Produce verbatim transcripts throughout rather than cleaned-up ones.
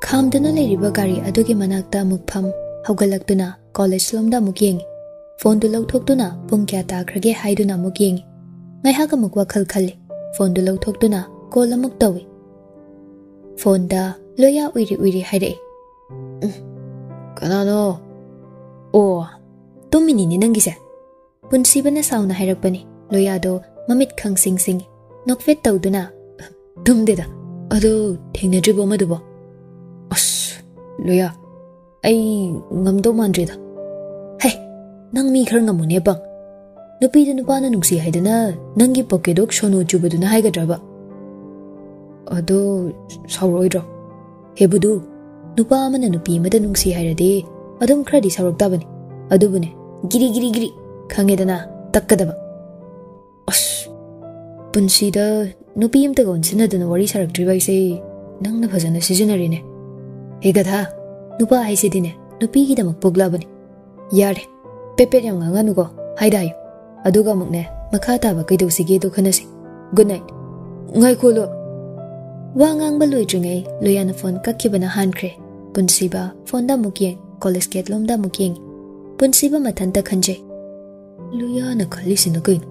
ꯈꯥꯝꯗꯨꯅ ꯂꯩꯔꯤꯕ ꯒꯥꯔꯤ ꯑꯗꯨꯒꯤ ꯃꯅꯥꯛꯇ ꯑꯃꯨꯛ ꯐꯝ, ꯍꯧꯒꯠꯂꯛꯇꯨꯅ ꯀꯣꯂꯦꯖ ꯂꯣꯝꯗ ꯑꯃꯨꯛ ꯌꯦꯡꯉꯤ꯫ ꯐꯣꯟꯗꯨ ꯂꯧꯊꯣꯛꯇꯨꯅ ꯄꯨꯡ ꯀꯌꯥ ꯇꯥꯈ꯭ꯔꯒꯦ ꯍꯥꯏꯗꯨꯅ ꯑꯃꯨꯛ ꯌꯦꯡꯉꯤ꯫ ꯉꯥꯏꯍꯥꯛ ꯑꯃꯨꯛ ꯋꯥꯈꯜ ꯈꯜꯂꯤ꯫ ꯐꯣꯟꯗꯨ ꯂꯧꯊꯣꯛꯇꯨꯅ ꯀꯣꯜ ꯑꯃꯨꯛ ꯇꯧꯏ꯫ ꯐꯣꯟꯗ ꯂꯣꯌꯥ ꯎꯏꯔꯤ ꯎꯏꯔꯤ ꯍꯥꯏꯔꯛꯏ꯫ "ꯎꯝ, ꯀꯅꯥꯅꯣ? ꯑꯣ, ꯇꯨꯝꯃꯤꯅꯤꯅꯦ ꯅꯪꯒꯤꯁꯦ?" ꯄꯨꯟꯁꯤꯕꯅ ꯁꯥꯎꯅ ꯍꯥꯏꯔꯛꯄꯅꯤ꯫ ꯂꯣꯌꯥꯗꯣ ꯃꯃꯤꯠ ꯈꯪꯁꯤꯡ ꯁꯤꯡꯏ꯫ ꯅꯣꯛꯐꯦꯠ ꯇꯧꯗꯨꯅ, "ꯇꯨꯝꯗꯦꯗ꯫ ꯑꯗꯣ ꯊꯦꯡꯅꯗ꯭ꯔꯤꯕꯣ ꯑꯃꯗꯨꯕꯣ?" "ꯑꯁ, ꯂꯣꯌꯥ, ꯑꯩ ꯉꯝꯗꯧ ꯃꯥꯟꯗ꯭ꯔꯦꯗ꯫" "ꯍꯦ, ꯅꯪ ꯃꯤ ꯈꯔ ꯉꯝꯃꯨꯅꯦ, ꯄꯪ꯫ ꯅꯨꯄꯤꯗ ꯅꯨꯄꯥꯅ ꯅꯨꯡꯁꯤ ꯍꯥꯏꯗꯅ ꯅꯪꯒꯤ ꯄꯣꯀꯦꯗꯣꯛ ꯁꯣꯅꯨ ꯆꯨꯕꯗꯨꯅ ꯍꯥꯏꯒꯗ꯭ꯔꯕ? ꯑꯗꯣ ꯁꯥꯎꯔꯛꯑꯣꯏꯗ꯭ꯔꯣ? ꯍꯦ ꯕꯨꯗꯨ, ꯅꯨꯄꯥ ꯑꯃꯅ ꯅꯨꯄꯤ ꯑꯃꯗ ꯅꯨꯡꯁꯤ ꯍꯥꯏꯔꯗꯤ ꯑꯗꯨꯝ ꯈꯔꯗꯤ ꯁꯥꯎꯔꯛ ꯇꯥꯕꯅꯤ꯫ ꯑꯗꯨꯕꯨꯅꯦ, ꯒꯤꯔꯤ ꯒꯤꯔꯤ ꯒꯤꯔꯤ, ꯈꯪꯉꯦꯗꯅ, ꯇꯛꯀꯗꯕ꯫" "ꯑꯁ, ꯄꯨꯟꯁꯤꯗ ꯅꯨꯄꯤ ꯑꯝꯇꯒ ꯑꯣꯟꯁꯤꯟꯅꯗꯅ ꯋꯥꯔꯤ ꯁꯥꯔꯛꯇ꯭ꯔꯤꯕ ꯑꯩꯁꯦ ꯅꯪꯅ ꯐꯖꯅ ꯁꯤꯖꯤꯟꯅꯔꯦꯅꯦ꯫ ꯍꯦ ꯒꯙꯥ, ꯅꯨꯄꯥ ꯍꯥꯏꯁꯤꯗꯤꯅꯦ, ꯅꯨꯄꯤꯒꯤꯗꯃꯛ ꯄꯣꯛꯂꯛꯑꯕꯅꯤ꯫ ꯌꯥꯔꯦ, ꯄꯦꯠ ꯄꯦꯠ ꯌꯥꯝ ꯉꯥꯡꯉꯅꯨꯀꯣ, ꯍꯥꯏꯗ ꯍꯥꯏꯌꯨ꯫ ꯑꯗꯨꯒ ꯑꯃꯨꯛꯅꯦ, ꯃꯈꯥ ꯇꯥꯕ ꯀꯩꯗꯧꯁꯤꯒꯦꯗꯣ ꯈꯟꯅꯁꯤ꯫ Good night." "ꯉꯥꯏꯈꯣꯂꯣ꯫" ꯋꯥ ꯉꯥꯡꯕ ꯂꯣꯏꯗ꯭ꯔꯤꯉꯩ ꯂꯣꯌꯥꯅ ꯐꯣꯟ ꯀꯛꯈꯤꯕꯅ ꯍꯥꯟꯈ꯭ꯔꯦ꯫ ꯄꯨꯟꯁꯤꯕ ꯐꯣꯟꯗ ꯑꯃꯨꯛ ꯌꯦꯡ, ꯀꯣꯂꯦꯖ ꯒꯦꯠ ꯂꯣꯝꯗ ꯑꯃꯨꯛ ꯌꯦꯡ꯫ ꯄꯨꯟꯁꯤꯕ ꯃꯊꯟꯇ ꯈꯟꯖꯩ꯫ "ꯂꯣꯌꯥꯅ ꯈꯜꯂꯤꯁꯤꯅ ꯀꯩꯅꯣ?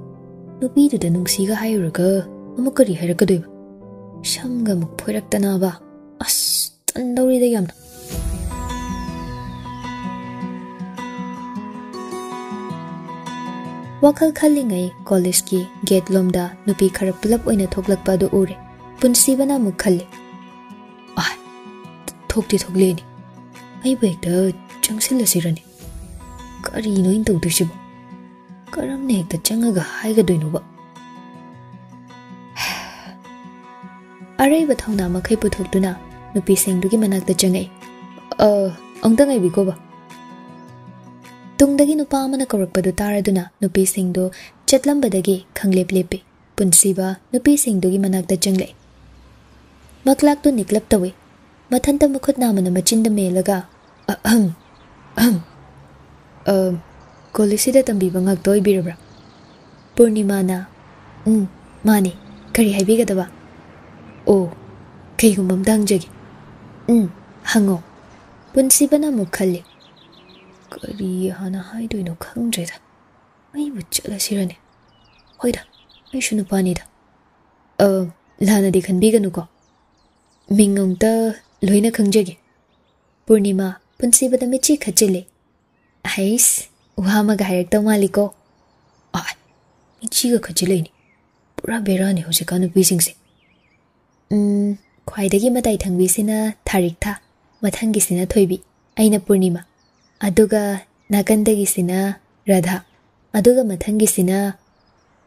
ꯅꯨꯄꯤꯗꯨꯗ ꯅꯨꯡꯁꯤꯒ ꯍꯥꯏꯔꯨꯔꯒ ꯑꯃꯨꯛ ꯀꯔꯤ ꯍꯥꯏꯔꯛꯀꯗꯣꯏꯕ? ꯁꯝꯒ ꯑꯃꯨꯛ ꯐꯣꯏꯔꯛꯇꯅꯕ꯫ ꯑꯁ, ꯇꯟꯗꯧꯔꯤꯗ ꯌꯥꯝꯅ꯫" ꯋꯥꯈꯜ ꯈꯜꯂꯤꯉꯩ ꯀꯣꯂꯦꯖꯀꯤ ꯒꯦꯠ ꯂꯣꯝꯗ ꯅꯨꯄꯤ ꯈꯔ ꯄꯨꯂꯞ ꯑꯣꯏꯅ ꯊꯣꯛꯂꯛꯄ ꯑꯗꯨ ꯎꯔꯦ꯫ ꯄꯨꯟꯁꯤꯕꯅ ꯑꯃꯨꯛ ꯈꯜꯂꯤ, "ꯑꯥꯏ, ꯊꯣꯛꯇꯤ ꯊꯣꯛꯂꯛꯑꯦꯅꯦ꯫ ꯑꯩꯕꯨ ꯍꯦꯛꯇ ꯆꯪꯁꯤꯜꯂꯁꯤꯔꯅꯦ? ꯀꯔꯤꯅꯣ ꯑꯩꯅ ꯇꯧꯗꯣꯏꯁꯤꯕꯣ? ꯀꯔꯝꯅ ꯍꯦꯛꯇ ꯆꯪꯉꯒ ꯍꯥꯏꯒꯗꯣꯏꯅꯣꯕ?" ꯑꯔꯩꯕ ꯊꯧꯅꯥ ꯃꯈꯩ ꯄꯨꯊꯣꯛꯇꯨꯅ ꯅꯨꯄꯤꯁꯤꯡꯗꯨꯒꯤ ꯃꯅꯥꯛꯇ ꯆꯪꯉꯛꯏ꯫ "ꯑ, ꯑꯃꯨꯛꯇ ꯉꯥꯏꯕꯤꯈꯣꯕ꯫" ꯇꯨꯡꯗꯒꯤ ꯅꯨꯄꯥ ꯑꯃꯅ ꯀꯧꯔꯛꯄꯗꯨ ꯇꯥꯔꯗꯨꯅ ꯅꯨꯄꯤꯁꯤꯡꯗꯨ ꯆꯠꯂꯝꯕꯗꯒꯤ ꯈꯪꯂꯦꯞ ꯂꯦꯞꯄꯤ꯫ ꯄꯨꯟꯁꯤꯕ ꯅꯨꯄꯤꯁꯤꯡꯗꯨꯒꯤ ꯃꯅꯥꯛꯇ ꯆꯪꯂꯛꯏ꯫ ꯃꯛꯂꯥꯛꯇꯨ ꯅꯤꯛꯂꯞ ꯇꯧꯏ꯫ ꯃꯊꯟꯇ ꯃꯈꯨꯠ ꯅꯥꯝꯃꯅ ꯃꯆꯤꯟꯗ ꯃꯦꯜꯂꯒ, "ꯑꯍꯝ, ꯑꯍꯝ, ꯑ, ꯀꯣꯂꯦꯖꯁꯤꯗ ꯇꯝꯕꯤꯕ ꯉꯥꯛꯇ ꯑꯣꯏꯕꯤꯔꯕ꯭ꯔꯥ?" ꯄꯨꯔꯅꯤꯃꯥꯅ, "ꯎꯝ, ꯃꯥꯅꯤ, ꯀꯔꯤ ꯍꯥꯏꯕꯤꯒꯗꯕ? ꯑꯣ, ꯀꯩꯒꯨꯝꯕ ꯑꯝꯇ ꯍꯪꯖꯒꯦ꯫ ꯎꯝ, ꯍꯪꯉꯣ꯫ ꯄꯨꯟꯁꯤꯕꯅ ꯑꯃꯨꯛ ꯈꯜꯂꯤ꯫ ꯀꯔꯤ ꯍꯥꯟꯅ ꯍꯥꯏꯗꯣꯏꯅꯣ ꯈꯪꯗ꯭ꯔꯦꯗ꯫ ꯑꯩꯕꯨ ꯆꯠꯂꯁꯤꯔꯅꯦ? ꯍꯣꯏꯗ, ꯑꯩꯁꯨ ꯅꯨꯄꯥꯅꯤꯗ꯫ ꯑ, ꯂꯥꯟꯅꯗꯤ ꯈꯟꯕꯤꯒꯅꯨꯀꯣ꯫ ꯃꯤꯡ ꯑꯃꯨꯛꯇ ꯂꯣꯏꯅ ꯈꯪꯖꯒꯦ꯫ ꯄꯨꯔꯅꯤꯃꯥ ꯄꯨꯟꯁꯤꯕꯗ ꯃꯤꯠꯆꯤ ꯈꯠꯆꯤꯜꯂꯦ꯫ ꯑꯍꯩꯁ, ꯋꯥ ꯑꯃꯒ ꯍꯥꯏꯔꯛꯇꯧ ꯃꯥꯜꯂꯤꯀꯣ꯫ ꯑꯥꯏ, ꯃꯤꯠꯆꯤꯒ ꯈꯠꯆꯤꯜꯂꯛꯏꯅꯤ꯫ ꯄꯨꯔꯥ ꯕꯦꯔꯥꯅꯤ ꯍꯧꯖꯤꯛꯀꯥꯟ ꯅꯨꯄꯤꯁꯤꯡꯁꯦ꯫ ꯎꯝ, ꯈ꯭ꯋꯥꯏꯗꯒꯤ ꯃꯇꯥꯏ ꯊꯪꯕꯤꯁꯤꯅ ꯊꯥꯔꯤꯛꯊꯥ, ꯃꯊꯪꯒꯤꯁꯤꯅ ꯊꯣꯏꯕꯤ, ꯑꯩꯅ ꯄꯨꯔꯅꯤꯃꯥ, ꯑꯗꯨꯒ ꯅꯥꯀꯟꯗꯒꯤꯁꯤꯅ ꯔꯥꯙꯥ, ꯑꯗꯨꯒ ꯃꯊꯪꯒꯤꯁꯤꯅ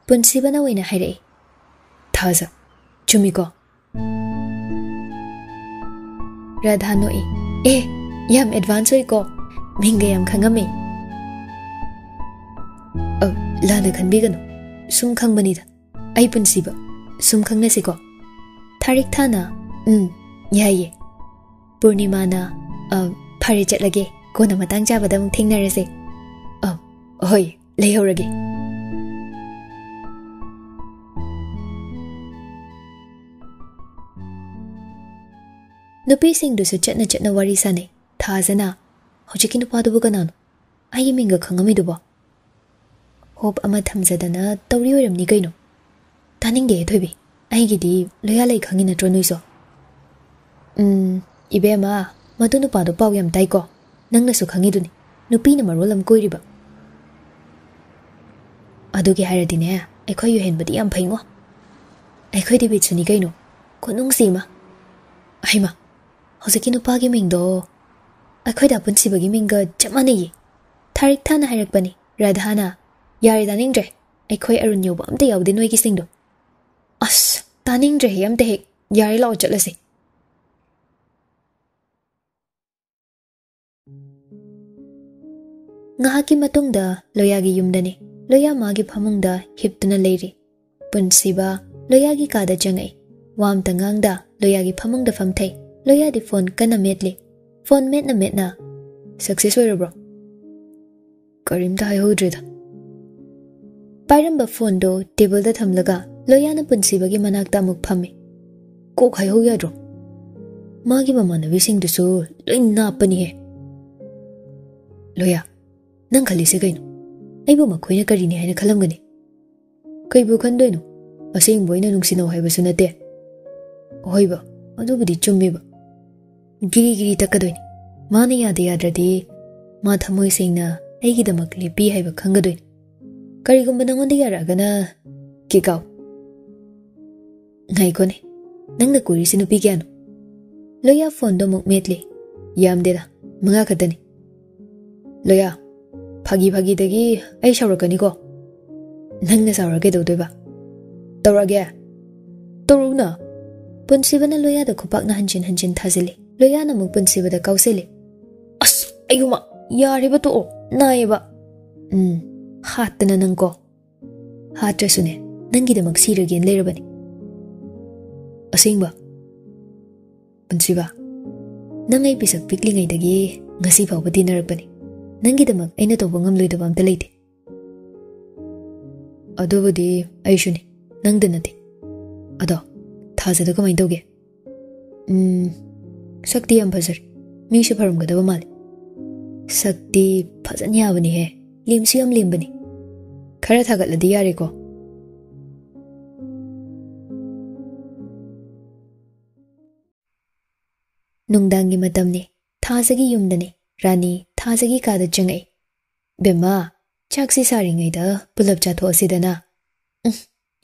ꯄꯨꯟꯁꯤꯕꯅ ꯑꯣꯏꯅ ꯍꯥꯏꯔꯛꯏ꯫ ꯊꯥꯖ, ꯆꯨꯝꯃꯤꯀꯣ? ꯔꯥꯙꯥ ꯅꯣꯛꯏ꯫ ꯑꯦ, ꯌꯥꯝ ꯑꯦꯗꯚꯥꯟꯁ ꯑꯣꯏꯀꯣ, ꯃꯤꯡꯒ ꯌꯥꯝ ꯈꯪꯉꯝꯃꯦ꯫ ꯑ, ꯂꯥꯟꯅ ꯈꯟꯕꯤꯒꯅꯨ, ꯁꯨꯝ ꯈꯪꯕꯅꯤꯗ꯫ ꯑꯩ ꯄꯨꯟꯁꯤꯕ, ꯁꯨꯝ ꯈꯪꯅꯁꯤꯀꯣ꯫ ꯊꯥꯔꯤꯛꯊꯥꯅ, ꯎꯝ, ꯌꯥꯏꯌꯦ꯫ ꯄꯨꯔꯅꯤꯃꯥꯅ, ꯑ, ꯐꯔꯦ, ꯆꯠꯂꯒꯦ, ꯀꯣꯟꯅ ꯃꯇꯥꯡ ꯆꯥꯕꯗ ꯑꯃꯨꯛ ꯊꯦꯡꯅꯔꯁꯦ꯫ ꯑ, ꯍꯣꯏ, ꯂꯩꯍꯧꯔꯒꯦ꯫ ꯅꯨꯄꯤꯁꯤꯡꯗꯨꯁꯨ ꯆꯠꯅ ꯆꯠꯅ ꯋꯥꯔꯤ ꯁꯥꯟꯅꯩ꯫ ꯊꯥꯖꯅ, "ꯍꯧꯖꯤꯛꯀꯤ ꯅꯨꯄꯥꯗꯨꯕꯨ ꯀꯅꯥꯅꯣ? ꯑꯩꯒꯤ ꯃꯤꯡꯒ ꯈꯪꯉꯝꯃꯤꯗꯨꯕꯣ?" ꯍꯣꯞ ꯑꯃ ꯊꯝꯖꯗꯅ ꯇꯧꯔꯤ ꯑꯣꯏꯔꯝꯅꯤ ꯀꯩꯅꯣ꯫ ꯇꯥꯅꯤꯡꯗꯦ ꯊꯣꯏꯕꯤ, ꯑꯩꯒꯤꯗꯤ ꯂꯣꯌꯥ ꯂꯩ, ꯈꯪꯉꯤ ꯅꯠꯇ꯭ꯔꯣ ꯅꯣꯏꯁꯨ? ꯎꯝ, ꯏꯕꯦꯝꯃ, ꯃꯗꯨ ꯅꯨꯄꯥꯗꯣ ꯄꯥꯎ ꯌꯥꯝ ꯇꯥꯏꯀꯣ꯫ ꯅꯪꯅꯁꯨ ꯈꯪꯉꯤꯗꯨꯅꯤ, ꯅꯨꯄꯤꯅ ꯃꯔꯣꯜ ꯑꯃ ꯀꯣꯏꯔꯤꯕ꯫ ꯑꯗꯨꯒꯤ ꯍꯥꯏꯔꯗꯤꯅꯦ, ꯑꯩꯈꯣꯏ ꯌꯨꯍꯦꯟꯕꯗꯤ ꯌꯥꯝ ꯐꯩꯉꯣ꯫ ꯑꯩꯈꯣꯏꯗꯤ ꯕꯤꯠꯁꯨꯅꯤ ꯀꯩꯅꯣ, ꯈꯨꯅꯨꯡꯁꯤ ꯑꯃ꯫ ꯑꯍꯩꯃ, ꯍꯧꯖꯤꯛꯀꯤ ꯅꯨꯄꯥꯒꯤ ꯃꯤꯡꯗꯣ ꯑꯩꯈꯣꯏꯗ ꯄꯨꯟꯁꯤꯕꯒꯤ ꯃꯤꯡꯒ ꯆꯞ ꯃꯥꯟꯅꯩꯌꯦ꯫ ꯊꯥꯔꯤꯛ ꯊꯥꯅ ꯍꯥꯏꯔꯛꯄꯅꯤ꯫ ꯔꯥꯙꯥꯅ, "ꯌꯥꯔꯦ, ꯇꯥꯅꯤꯡꯗ꯭ꯔꯦ꯫ ꯑꯩꯈꯣꯏ ꯑꯔꯨꯟ ꯌꯧꯕ ꯑꯝꯇ ꯌꯥꯎꯗꯦ ꯅꯣꯏꯒꯤꯁꯤꯡꯗꯣ꯫ ꯑꯁ, ꯇꯥꯅꯤꯡꯗ꯭ꯔꯦꯍꯦ ꯑꯝꯇ ꯍꯦꯛ꯫ ꯌꯥꯔꯦ, ꯂꯥꯛꯑꯣ ꯆꯠꯂꯁꯦ꯫" ꯉꯥꯏꯍꯥꯛꯀꯤ ꯃꯇꯨꯡꯗ ꯂꯣꯌꯥꯒꯤ ꯌꯨꯝꯗꯅꯤ꯫ ꯂꯣꯌꯥ ꯃꯥꯒꯤ ꯐꯃꯨꯡꯗ ꯍꯤꯞꯇꯨꯅ ꯂꯩꯔꯤ꯫ ꯄꯨꯟꯁꯤꯕ ꯂꯣꯌꯥꯒꯤ ꯀꯥꯗ ꯆꯪꯉꯛꯏ꯫ ꯋꯥ ꯑꯝꯇ ꯉꯥꯡꯗ ꯂꯣꯌꯥꯒꯤ ꯐꯃꯨꯡꯗ ꯐꯝꯊꯩ꯫ ꯂꯣꯌꯥꯗꯤ ꯐꯣꯟ ꯀꯟꯅ ꯃꯦꯠꯂꯤ꯫ Phone ꯃꯦꯠꯅ ꯃꯦꯠꯅ, "success ꯑꯣꯏꯔꯕ꯭ꯔꯣ?" ꯀꯔꯤꯝꯇ ꯍꯥꯏꯍꯧꯗ꯭ꯔꯦꯗ꯫ ꯄꯥꯏꯔꯝꯕ ꯐꯣꯟꯗꯣ ꯇꯦꯕꯜꯗ ꯊꯝꯂꯒ ꯂꯣꯌꯥꯅ ꯄꯨꯟꯁꯤꯕꯒꯤ ꯃꯅꯥꯛꯇ ꯑꯃꯨꯛ ꯐꯝꯃꯤ꯫ "ꯀꯣꯛ ꯍꯥꯏꯍꯧ ꯌꯥꯗ꯭ꯔꯣ? ꯃꯥꯒꯤ ꯃꯃꯥꯟꯅꯕꯤꯁꯤꯡꯗꯨꯁꯨ ꯂꯣꯏ ꯅꯥꯞꯄꯅꯤꯍꯦ꯫" "ꯂꯣꯌꯥ, ꯅꯪ ꯈꯜꯂꯤꯁꯦ ꯀꯩꯅꯣ? ꯑꯩꯕꯨ ꯃꯈꯣꯏꯅ ꯀꯔꯤꯅꯤ ꯍꯥꯏꯅ ꯈꯜꯂꯝꯒꯅꯤ? ꯀꯩꯕꯨ ꯈꯟꯗꯣꯏꯅꯣ? ꯑꯁꯦꯡꯕ ꯑꯣꯏꯅ ꯅꯨꯡꯁꯤꯅꯧ ꯍꯥꯏꯕꯁꯨ ꯅꯠꯇꯦ꯫" "ꯍꯣꯏꯕ, ꯑꯗꯨꯕꯨꯗꯤ ꯆꯨꯝꯃꯦꯕ꯫ ꯒꯤꯔꯤ ꯒꯤꯔꯤ ꯇꯛꯀꯗꯣꯏꯅꯤ꯫ ꯃꯥꯅ ꯌꯥꯗ ꯌꯥꯗ꯭ꯔꯗꯤ ꯃꯥ ꯊꯃꯣꯏ ꯁꯦꯡꯅ ꯑꯩꯒꯤꯗꯃꯛ ꯂꯦꯞꯄꯤ ꯍꯥꯏꯕ ꯈꯪꯒꯗꯣꯏꯅꯤ꯫ ꯀꯔꯤꯒꯨꯝꯕ ꯅꯉꯣꯟꯗ ꯌꯥꯔꯛꯑꯒꯅ, ꯀꯤꯛ ꯑꯥꯎꯠ꯫" "ꯉꯥꯏꯈꯣꯅꯦ, ꯅꯪꯅ ꯀꯣꯏꯔꯤꯁꯤ ꯅꯨꯄꯤ ꯀꯌꯥꯅꯣ?" ꯂꯣꯌꯥ ꯐꯣꯟꯗꯣ ꯑꯃꯨꯛ ꯃꯦꯠꯂꯤ꯫ "ꯌꯥꯝꯗꯦꯗ, ꯃꯉꯥ ꯈꯛꯇꯅꯤ꯫" "ꯂꯣꯌꯥ, ꯐꯥꯒꯤ ꯐꯥꯒꯤꯗꯒꯤ ꯑꯩ ꯁꯥꯎꯔꯛꯀꯅꯤꯀꯣ꯫" "ꯅꯪꯅ ꯁꯥꯎꯔ ꯀꯩꯗꯧꯗꯣꯏꯕ? ꯇꯧꯔꯛꯑꯒꯦ?" "ꯇꯧꯔꯛꯎꯅ꯫" ꯄꯨꯟꯁꯤꯕꯅ ꯂꯣꯌꯥꯗ ꯈꯨꯄꯥꯛꯅ ꯍꯟꯖꯤꯟ ꯍꯟꯖꯤꯟ ꯊꯥꯖꯤꯜꯂꯤ꯫ ꯂꯣꯌꯥꯅ ꯑꯃꯨꯛ ꯄꯨꯟꯁꯤꯕꯗ ꯀꯥꯎꯁꯤꯜꯂꯤ꯫ "ꯑꯁ, ꯑꯩꯒꯨꯝꯕ ꯌꯥꯔꯦꯕ, ꯇꯣꯛꯑꯣ, ꯅꯥꯏꯌꯦꯕ꯫" "ꯎꯝ, ꯍꯥꯠꯇꯅ ꯅꯪꯀꯣ꯫" "ꯍꯥꯠꯇ꯭ꯔꯁꯨꯅꯦ, ꯅꯪꯒꯤꯗꯃꯛ ꯁꯤꯔꯒꯦꯅ ꯂꯩꯔꯕꯅꯤ꯫" "ꯑꯁꯦꯡꯕ?" "ꯄꯨꯟꯁꯤꯕ, ꯅꯪ ꯑꯩ ꯄꯤꯁꯛ ꯄꯤꯛꯂꯤꯉꯩꯗꯒꯤ ꯉꯁꯤ ꯐꯥꯎꯕ ꯇꯤꯟꯅꯔꯛꯄꯅꯤ꯫ ꯅꯪꯒꯤꯗꯃꯛ ꯑꯩꯅ ꯇꯧꯕ ꯉꯝꯂꯣꯏꯗꯕ ꯑꯝꯇ ꯂꯩꯇꯦ꯫" "ꯑꯗꯨꯕꯨꯗꯤ ꯑꯩꯁꯨꯅꯤ, ꯅꯪꯗ ꯅꯠꯇꯦ꯫ ꯑꯗꯣ ꯊꯥꯖꯗꯣ ꯀꯃꯥꯏꯅ ꯇꯧꯒꯦ?" "ꯎꯝ, ꯁꯛꯇꯤ ꯌꯥꯝ ꯐꯖꯔꯦ꯫ ꯃꯤꯁꯨ ꯐꯔꯝꯒꯗꯕ ꯃꯥꯜꯂꯦ꯫" "ꯁꯛꯇꯤ ꯐꯖꯅ ꯌꯥꯕꯅꯤꯍꯦ, ꯂꯦꯝꯁꯨ ꯌꯥꯝ ꯂꯦꯝꯕꯅꯤ꯫ ꯈꯔ ꯊꯥꯒꯠꯂꯗꯤ ꯌꯥꯔꯦꯀꯣ꯫" ꯅꯨꯡꯗꯥꯡꯒꯤ ꯃꯇꯝꯅꯤ꯫ ꯊꯥꯖꯒꯤ ꯌꯨꯝꯗꯅꯤ꯫ ꯔꯥꯅꯤ ꯊꯥꯖꯒꯤ ꯀꯥꯗ ꯆꯪꯉꯛꯏ꯫ "ꯕꯦꯝꯃ, ꯆꯥꯛꯁꯤ ꯁꯥꯔꯤꯉꯩꯗ ꯄꯨꯂꯞ ꯆꯥꯊꯣꯛꯑꯁꯤꯗꯅ꯫" "ꯎꯝ,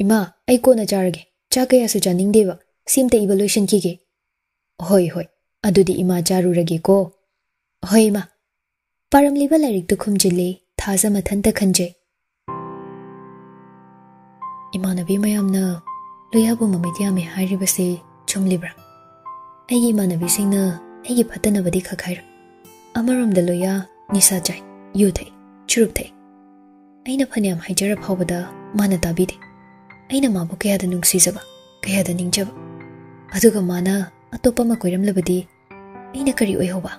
ꯏꯃꯥ, ꯑꯩ ꯀꯣꯟꯅ ꯆꯥꯔꯒꯦ꯫ ꯆꯥꯛ ꯀꯌꯥꯁꯨ ꯆꯥꯅꯤꯡꯗꯦꯕ꯫ ꯁꯤꯝꯇ ꯏꯕ ꯂꯣꯏꯁꯤꯟꯈꯤꯒꯦ꯫" "ꯍꯣꯏ, ꯍꯣꯏ, ꯑꯗꯨꯗꯤ ꯏꯃꯥ ꯆꯥꯔꯨꯔꯒꯦꯀꯣ꯫" "ꯍꯣꯏ, ꯏꯃꯥ꯫" ꯄꯥꯔꯝꯂꯤꯕ ꯂꯥꯏꯔꯤꯛꯇꯨ ꯈꯨꯝꯖꯤꯜꯂꯤ꯫ ꯊꯥꯖ ꯃꯊꯟꯇ ꯈꯟꯖꯩ꯫ "ꯏꯃꯥꯟꯅꯕꯤ ꯃꯌꯥꯝꯅ ꯂꯣꯌꯥꯕꯨ ꯃꯃꯤꯠ ꯌꯥꯝꯃꯦ ꯍꯥꯏꯔꯤꯕꯁꯤ ꯆꯨꯝꯂꯤꯕ꯭ꯔꯥ? ꯑꯩꯒꯤ ꯏꯃꯥꯟꯅꯕꯤꯁꯤꯡꯅ ꯑꯩꯒꯤ ꯐꯠꯇꯅꯕꯗꯤ ꯈꯛ ꯍꯥꯏꯔꯣꯏ꯫ ꯑꯃꯔꯣꯝꯗ ꯂꯣꯌꯥ ꯅꯤꯁꯥ ꯆꯥꯏ, ꯌꯨ ꯊꯛꯏ, ꯆꯨꯔꯨꯞ ꯊꯛꯏ꯫ ꯑꯩꯅ ꯐꯅꯌꯥꯝ ꯍꯥꯏꯖꯔ ꯐꯥꯎꯕꯗ ꯃꯥꯅ ꯇꯥꯕꯤꯗꯦ꯫ ꯑꯩꯅ ꯃꯥꯕꯨ ꯀꯌꯥꯗ ꯅꯨꯡꯁꯤꯖꯕ, ꯀꯌꯥꯗ ꯅꯤꯡꯖꯕ꯫ ꯑꯗꯨꯒ ꯃꯥꯅ ꯑꯇꯣꯞꯄ ꯑꯃ ꯀꯣꯏꯔꯝꯂꯕꯗꯤ ꯑꯩꯅ ꯀꯔꯤ ꯑꯣꯏꯍꯧꯕ?"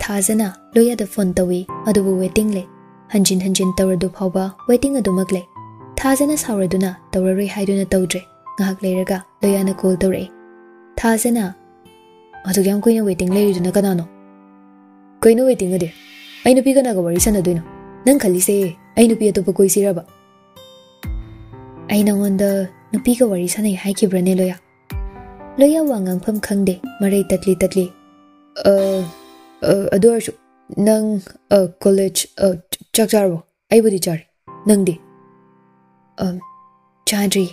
ꯊꯥꯖꯅ ꯂꯣꯌꯥꯗ ꯐꯣꯟ ꯇꯧꯏ, ꯑꯗꯨꯕꯨ ꯋꯦꯇꯤꯡ ꯂꯩ꯫ ꯍꯟꯖꯤꯟ ꯍꯟꯖꯤꯟ ꯇꯧꯔꯗꯨ ꯐꯥꯎꯕ ꯋꯦꯇꯤꯡ ꯑꯗꯨꯃꯛ ꯂꯩ꯫ ꯊꯥꯖꯅ ꯁꯥꯎꯔꯗꯨꯅ ꯇꯧꯔꯔꯣꯏ ꯍꯥꯏꯗꯨꯅ ꯇꯧꯗ꯭ꯔꯦ꯫ ꯉꯥꯏꯍꯥꯛ ꯂꯩꯔꯒ ꯂꯣꯌꯥꯅ ꯀꯣꯜ ꯇꯧꯔꯛꯑꯦ꯫ ꯊꯥꯖꯅ, "ꯑꯗꯨꯛ ꯌꯥꯝ ꯀꯨꯏꯅ ꯋꯦꯇꯤꯡ ꯂꯩꯔꯤꯗꯨꯅ ꯀꯅꯥꯅꯣ?" "ꯀꯩꯅꯣ ꯋꯦꯇꯤꯡ ꯑꯗꯤ? ꯑꯩ ꯅꯨꯄꯤ ꯀꯅꯥꯒ ꯋꯥꯔꯤ ꯁꯥꯟꯅꯗꯣꯏꯅꯣ? ꯅꯪ ꯈꯜꯂꯤꯁꯦ ꯑꯩ ꯅꯨꯄꯤ ꯑꯇꯣꯞꯄ ꯀꯣꯏꯁꯤꯔꯕ?" "ꯑꯩ ꯅꯉꯣꯟꯗ ꯅꯨꯄꯤꯒ ꯋꯥꯔꯤ ꯁꯥꯟꯅꯩ ꯍꯥꯏꯈꯤꯕ꯭ꯔꯅꯦ, ꯂꯣꯌꯥ?" ꯂꯣꯌꯥ ꯋꯥ ꯉꯥꯡꯐꯝ ꯈꯪꯗꯦ, ꯃꯔꯩ ꯇꯠꯂꯤ ꯇꯠꯂꯤ꯫ "ꯑ, ꯑ, ꯑꯗꯨ ꯑꯣꯏꯔꯁꯨ ꯅꯪ, ꯑ, ꯀꯣꯂꯦꯖ, ꯑ, ꯆꯥꯛ ꯆꯥꯔꯕꯣ?" "ꯑꯩꯕꯨꯗꯤ ꯆꯥꯔꯦ꯫ ꯅꯪꯗꯤ?" "ꯑ, ꯆꯥꯗ꯭ꯔꯤ꯫"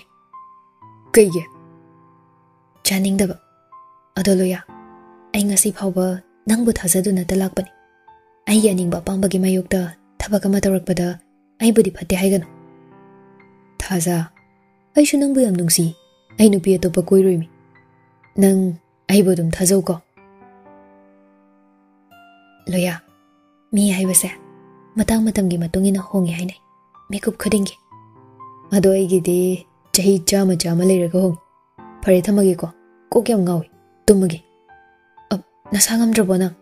"ꯀꯩꯒꯤ?" "ꯆꯥꯅꯤꯡꯗꯕ꯫" "ꯑꯗꯣ ꯂꯣꯌꯥ, ꯑꯩ ꯉꯁꯤ ꯐꯥꯎꯕ ꯅꯪꯕꯨ ꯊꯥꯖꯗꯨꯅꯇ ꯂꯥꯛꯄꯅꯤ꯫ ꯑꯩꯒꯤ ꯑꯅꯤꯡꯕ ꯑꯄꯥꯝꯕꯒꯤ ꯃꯥꯌꯣꯛꯇ ꯊꯕꯛ ꯑꯃ ꯇꯧꯔꯛꯄꯗ ꯑꯩꯕꯨꯗꯤ ꯐꯠꯇꯦ ꯍꯥꯏꯒꯅꯨ꯫" "ꯊꯥꯖ, ꯑꯩꯁꯨ ꯅꯪꯕꯨ ꯌꯥꯝ ꯅꯨꯡꯁꯤ꯫ ꯑꯩ ꯅꯨꯄꯤ ꯑꯇꯣꯞꯄ ꯀꯣꯏꯔꯣꯏꯃꯤ꯫ ꯅꯪ ꯑꯩꯕꯨ ꯑꯗꯨꯝ ꯊꯥꯖꯧꯀꯣ꯫" "ꯂꯣꯌꯥ, ꯃꯤ ꯍꯥꯏꯕꯁꯦ ꯃꯇꯥꯡ ꯃꯇꯝꯒꯤ ꯃꯇꯨꯡ ꯏꯟꯅ ꯍꯣꯡꯉꯦ ꯍꯥꯏꯅꯩ, ꯃꯤꯀꯨꯞ ꯈꯨꯗꯤꯡꯒꯤ꯫ ꯑꯗꯣ ꯑꯩꯒꯤꯗꯤ ꯆꯍꯤ ꯆꯥꯝꯃ, ꯆꯥꯝꯃ ꯂꯩꯔꯒ ꯍꯣꯡꯉꯤ꯫ ꯐꯔꯦ, ꯊꯝꯃꯒꯦꯀꯣ꯫ ꯀꯣꯛ ꯌꯥꯝ ꯉꯥꯎꯏ꯫ ꯇꯨꯝꯃꯒꯦ꯫" "ꯑ, ꯅꯁꯥ ꯉꯝꯗ꯭ꯔꯕꯣ ꯅꯪ?"